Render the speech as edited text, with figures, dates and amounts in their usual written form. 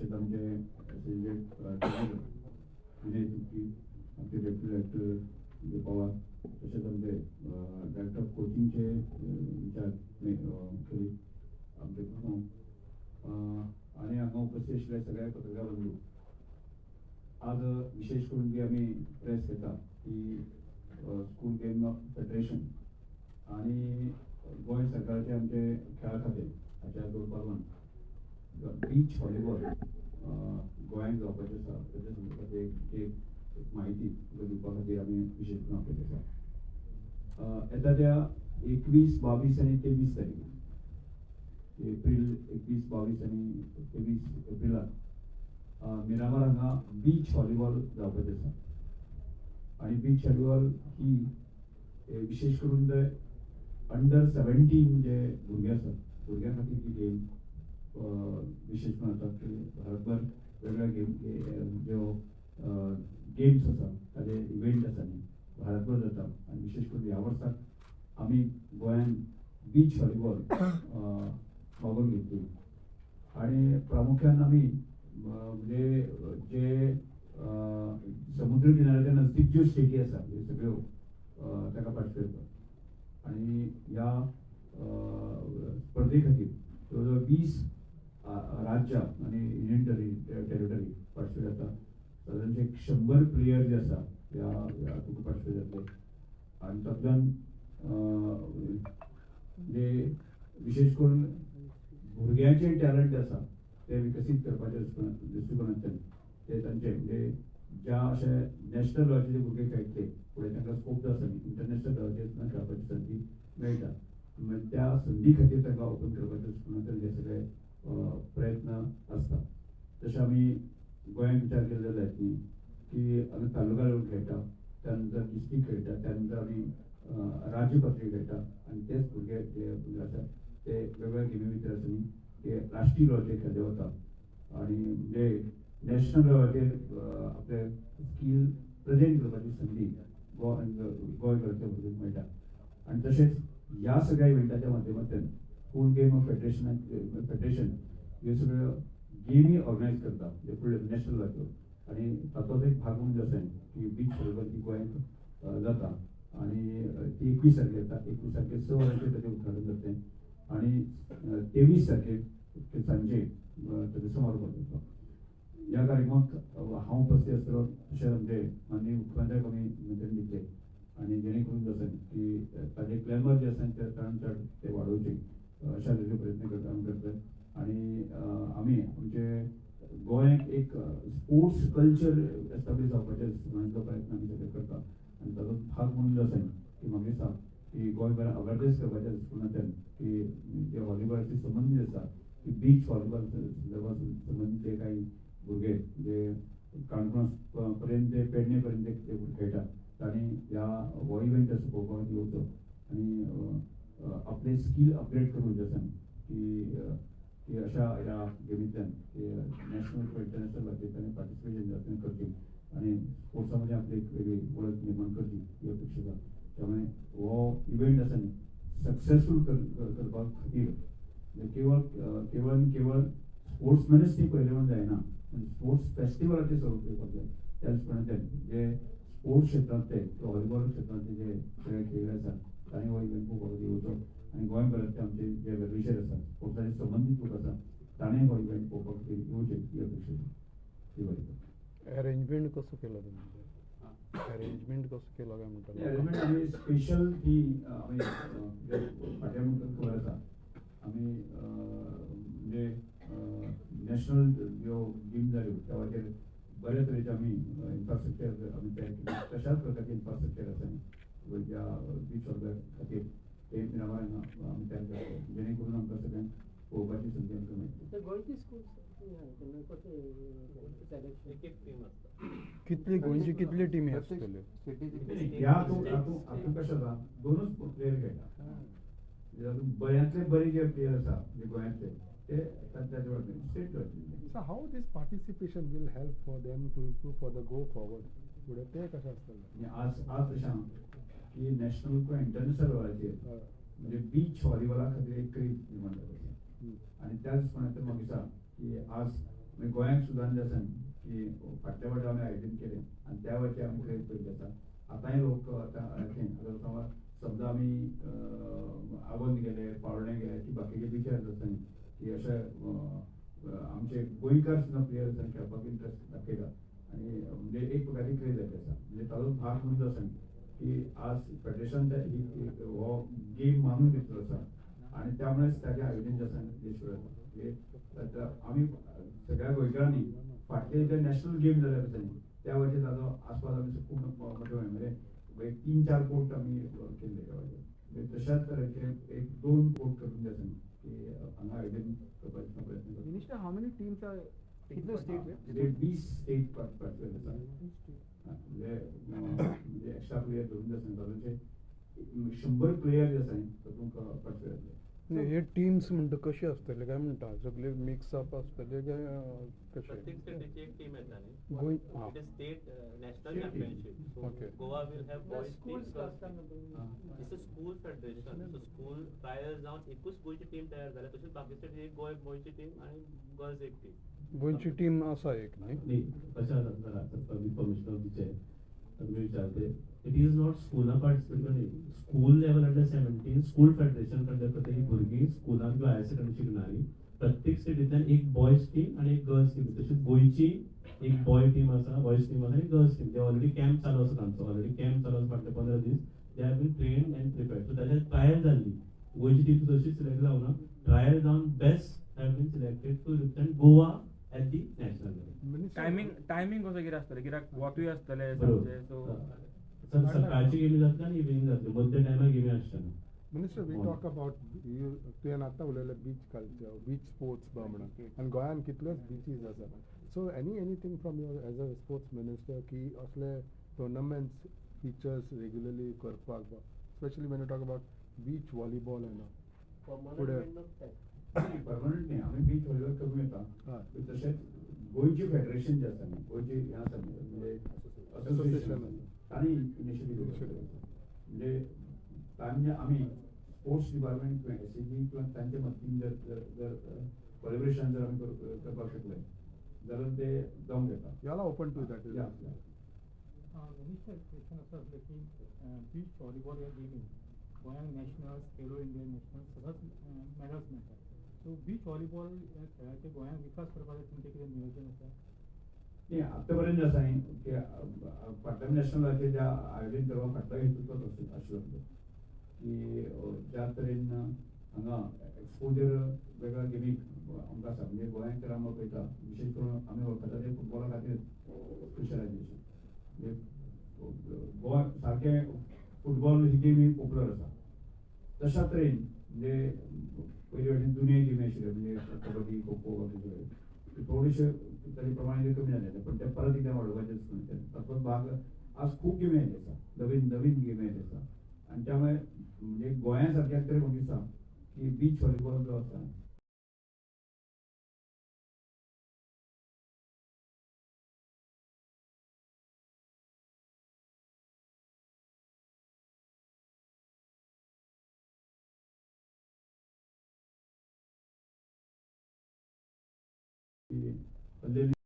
तशेंच आमचे एसोसिएट विनय तुपकी, आमचे डेप्युटी डायरेक्टर विजय पवार, तशेंच आमचे डायरेक्टर ऑफ कोचिंगचे इंचार्ज आमचे आनी हांगा उपस्थित आशिल्ले सगळे पत्रकार बंधू, आज विशेष करून जी आमी प्रेस घेता ती स्कूल गेम फेडरेशन आनी गोंय सरकाराचे आमचे खेळा खातें हाच्या जोडपालवान बीच व्हॉलीबॉल गोंयांत जावपाचें आसा, ताच्या संदर्भात एक म्हायती दिवपा खातीर आमी विशेष करून आपयलें आसा. येता त्या 21, 22 आनी 23 तारखेर, एप्रील 21, 22 आनी 23 एप्रिलाक मिरामार हांगा बीच व्हॉलीबॉल जावपाचें आसा. आनी बीच व्हॉलीबॉल ही विशेष करून ते अंडर 17 जे भुरगे आसात, भुरग्यां खातीर ही गेम विशेष करून आसा की भारतभर वेगवेगळ्या गेम ज्यो गेम्स आसा ताजे इव्हेंट आसा न्ही भारतभर जाता. आनी विशेष करून ह्या वर्साक आमी गोंयान बीच व्हॉलीबॉल मागोवन घेतली. आनी प्रामुख्यान आमी म्हणजे जे समुद्र किनाऱ्याच्या नजदीक ज्यो स्टेटी आसा ह्यो सगळ्यो ताका पार्टिसिपेट करतात. आनी ह्या स्पर्धे खातीर जवळ जवळ 20 राज्यां आनी युनियन टेरिटरी पार्टिसिपेट जाता. सादारण 100 प्लेयर जे आसा ह्या हातूंत पार्टिसिपेट जातले. आनी तातूंतल्यान म्हणजे विशेष करून भुरग्यांचें टॅलंट आसा तें विकसीत करपाच्या दृश्टिकोनांतल्यान ते तांचे म्हणजे ज्या अशे नॅशनल लेवलाचेर जे भुरगे खेळटले फुडें तांकां स्कोप जो आसा न्ही इंटरनॅशनल लेवलाचेर सुद्दां खेळपाची संदी मेळटा. मागीर त्या संदी खातीर तांकां ओपन करपाच्या दृश्टिकोनांतल्यान हे सगळे प्रयत्न आसता. तशें आमी गोंयांत विचार केले जाल्यार न्ही की आमी तालुका लेवल खेळटा, त्या नंतर डिस्ट्रिक्ट खेळटा, त्या नंतर आमी राज्य पातळी खेळटा. आनी तेच भुरगे जे भुरगे आसात ते वेगवेगळ्या गेमी भितर आसा न्ही ते राष्ट्रीय लेवलाचेर खेळले वता. आनी म्हणजे नॅशनल लेवलाचेर आपले स्कील प्रेजेंट करपाची संदी गोंयभरांतल्या भुरग्यांक मेळटा. आनी तशेंच ह्या सगळ्या इव्हेंटाच्या माध्यमांतल्यान स्कूल गेम फेडरेशन ह्यो सगळ्यो गेमी ऑर्गनायज करता म्हणजे फुडले नॅशनल लेवलाचेर. आनी तातूंत एक भाग म्हणून आसा की बीच व्हॉलीबॉल ही गोंयांत जाता. आनी ती 21 तारखेर जाता. 21 तारखेर 6 वरांचेर ताचें उद्घाटन जातलें आनी 23 तारखेर सांजे ताचो समारोप जातलो. ह्या कार्यक्रमाक हांव उपस्थित आसतलो. तशेंच आमचे माननीय मुख्यमंत्र्याक आमी निमंत्रण दितले आनी जेणे करून आसा की ताजे क्लॅमर जे आसा ते चडान चड ते वाडोवचे अशा तरेचे प्रयत्न करता आमी करतले. आनी आमी आमचे गोंयांक एक स्पोर्ट्स कल्चर एस्टाब्लीश जावपाचे दृश्टिकोनांतलो प्रयत्न आमी सगळे करता. आनी ताचो भाग म्हणून जो आसा की म्हाका दिसता की गोंयभर अवेरनेस करपाच्या दृश्टिकोनांतल्यान की जे व्हॉलीबॉलाचे संबंदीत आसा की बीच व्हॉलीबॉल संदर्भात संबंदीत जे काही भुरगे जे काणकोणा पर्यंत पेडणे पर्यंत ते भुरगे खेळटा तांणी ह्या हो इव्हेंट आसा पळोवपाक खातीर येवचो आनी आपले स्कील अपग्रेड करून जे आसा की अशा ह्या गेमींतल्यान की नॅशनल किंवा इंटरनॅशनल लेवलाचेर तांणी पार्टिसिपेशन जाता करची आनी स्पोर्ट्सा मदीं आपली एक वेगळी वळख निर्माण करची ही अपेक्षा आसा. त्यामुळे हो इव्हेंट आसा न्ही सक्सेसफूल करपा खातीर केवळ केवळ आनी केवळ स्पोर्ट्समॅनच ती पयलें म्हण जायना, पूण स्पोर्ट्स फेस्टिवलाचें स्वरूप दिवपाक जाय. त्या दृश्टिकोनांतल्यान जे स्पोर्ट्स क्षेत्रांतले किंवा व्हॉलीबॉल क्षेत्रांतले जे सगळे खेळ आसात तांणी हो इव्हेंट पळोवपा खातीर येवचो आनी गोंयभरांतले आमचे जे वेलविशर आसात स्पोर्ट्साचे संबंदीत लोक आसात ताणें हो इव्हेंट पळोवपा खातीर येवचे ही अपेक्षा आसा. ही बरी. अरेंजमेंट कसो केला तुमी? अरेंजमेंट कसो केला काय म्हणटा? अरेंजमेंट आमी स्पेशल ती आमी फाटल्या म्हणटा खबर आसा आमी म्हणजे नॅशनल ज्यो गेम जाल्यो त्या वाटेर बऱ्या तरेचे आमी इन्फ्रास्ट्रक्चर आमी तयार केलें. तशाच प्रकारचें इन्फ्रास्ट्रक्चर आसा न्ही ज्या बीच व्हॉलीबॉला खातीर ते मिरामार हांगा आमी तयार करतले जेणे करून आमकां सगळ्यांक पळोवपाची संदी आमकां मेळटली. गोंयची स्कूल कितली गोंयची कितली टिमी आसतल्यो? ह्या हातूंत कशें जाता दोनूच प्लेयर खेळटा. बऱ्यांतले बरे जे प्लेयर आसा म्हणजे गोंयांतले ते state. So how this participation will help for them to improve for the go forward? फुडें तें कशें आसतलें? आज आज अशें आहा की नॅशनल किंवा इंटरनॅशनल लेवलाचेर म्हणजे बीच व्हॉलीबॉला खातीर एक क्रेज निर्माण जाता. आनी त्याच प्रमाणे म्हाका दिसता की आज मागीर गोंयांत सुद्दां जें आसा की फाटल्या फावटी आमी आयोजन केलें आनी त्या वेळाचेर आमी क्रेज पयल्ली आसा. आतांय लोक आतां आतां समजा आमी आगोंद गेले, पाळोळें गेले, ती बाकीचे बिचार आसा न्ही की अशे आमचे गोंयकार सुद्दां प्लेयर आसा खेळपाक इंट्रस्ट दाखयता आनी म्हणजे एक प्रकारची क्रेज जाल्ली आसा. म्हणजे ताजो भाग म्हणून जो आसा की आज फेडरेशन हो गेम मानून घेतलो आसा आनी त्यामुळेच ताजें आयोजन जें आसा देशभर जाता. म्हणजे आमी सगळ्या गोंयकारांनी फाटले जे नॅशनल गेम जाले आसा न्ही त्या वटेन ताजो आस्वाद आमी खूब मोठे म्हणजे एक 3-4 कोट आमी केल्ले त्या वटेन. म्हणजे तशाच तरेचे 1-2 कोट करून जे आसा न्ही की हांगा आयोजन करपाचो प्रयत्न करता. Minister, how many teams are कितले स्टेट? 20 स्टेट पार्टिसिपेट आसा. म्हणजे म्हणजे एक्स्ट्रा प्लेयर धरून जे आसा तातूंचे 100 प्लेयर जे आसा न्ही तातूंत पार्टिसिपेट जातले. हे टीम्स म्हणटा कशी आसतले काय म्हणटा, सगळे मिक्स अप आसतले काय कशे? प्रत्येक स्टेटीची एक टीम येता न्ही. Goa It is state national championship. So Goa will have boys team. It's a school federation. So school trial जावन एकूच गोंयची टीम तयार जाल्या, तशेंच बाकी स्टेटी एक गोंय बॉयची टीम आनी गर्ल्स एक टीम. गोंयची टीम आसा एक न्ही? न्ही, कशें आसा with permission of the chair तुमी विचारते, it is not स्कुलां पार्टिसिपेट करता, school level under 17 school federation conduct करता. ही भुरगीं स्कुलान किंवा हायर सेकंडरी शिकणारी प्रत्येक स्टेटींतल्यान एक बॉयज टीम आनी एक गर्ल्स टीम. तशीच गोंयची एक बॉय टीम आसा, बॉयज टीम आसा आनी गर्ल्स टीम. ते ऑलरेडी कॅम्प चालू आसा तांचो, ऑलरेडी कॅम्प चालू आसा फाटले 15 दीस. They have been trained and prepared. So ताच्या ट्रायल जाल्ली, गोंयची टीम तशीच सिलेक्ट जावना, ट्रायल जावन best have been selected to represent Goa at the national level. Timing timing कसो कितें आसतलें, कित्याक वतूय आसतलें सांजचें? सो सर सकाळची गेमी जातली आनी इव्हिनींग जातली, मदल्या टायमार गेमी आसचे ना. Minister, we talk about तुवें आतां उलयलें बीच कल्चर, बीच स्पोर्ट्स बा म्हणून, आनी गोंयांत कितल्योच बिचीज आसा. So anything from your as a sports minister की असले टुर्नामेंट्स फिचर्स रेगुलरली करपाक बा, specially when you talk about beach volleyball and फुडें? परमनंट न्ही, आमी बीच व्हॉलीबॉल करूं येता. तशेंच गोंयची फेडरेशन जें आसा न्ही, गोंयची हें आसा न्ही म्हणजे असोसिएशन, तांणी इनिशिएटीव घेतलें. म्हणजे तांचे आमी स्पोर्ट्स डिपार्टमेंट किंवा एसएजी किंवा तांचे मदतीन जर जर कोलॅबरेशन जर आमी करपाक शकले जाल्यार ते जावंक येता. You are open to that? Minister, question असो आसलो की बीच व्हॉलीबॉल ह्या गेमीन गोंयांक नॅशनल्स, खेलो इंडिया नॅशनल्स सदांच मॅडल्स मेळटात. सो बीच व्हॉलीबॉल ह्या खेळाचे गोंयांक विकास करपाचें तुमचें कितें नियोजन आसा? न्ही, आतां पर्यंत आसा न्ही की फाटल्या नॅशनलाचेर ज्या आयोजन करपा फाटलो हेतू तोच आशिल्लो की ज्या तरेन हांगा एक्सपोजर वेगळ्या गेमीक आमकां आसा. म्हणजे गोंयांत तर आमी पळयता, विशेश करून आमी वळखता ते फुटबॉला खातीर स्पेशलायजेशन. म्हणजे गोवा सारकें फुटबॉल ही गेम ही पॉप्युलर आसा. तशा तरेन म्हणजे पयली वाटेन जुन्यो गेमी आशिल्ल्यो म्हणजे कबड्डी, खो खो बाकी सगळे थोडेशे ताजे प्रमाण कमी जालें, पण ते परत एकदां वाडोवपाचें तातूंत भाग आज खूब गेमी आयिल्ले आसा, नवीन नवीन गेमी आयिल्ले आसा. आनी त्यामुळे म्हणजे गोंया सारक्याक तरी म्हाका दिसता की बीच व्हॉलीबॉल जो आसा की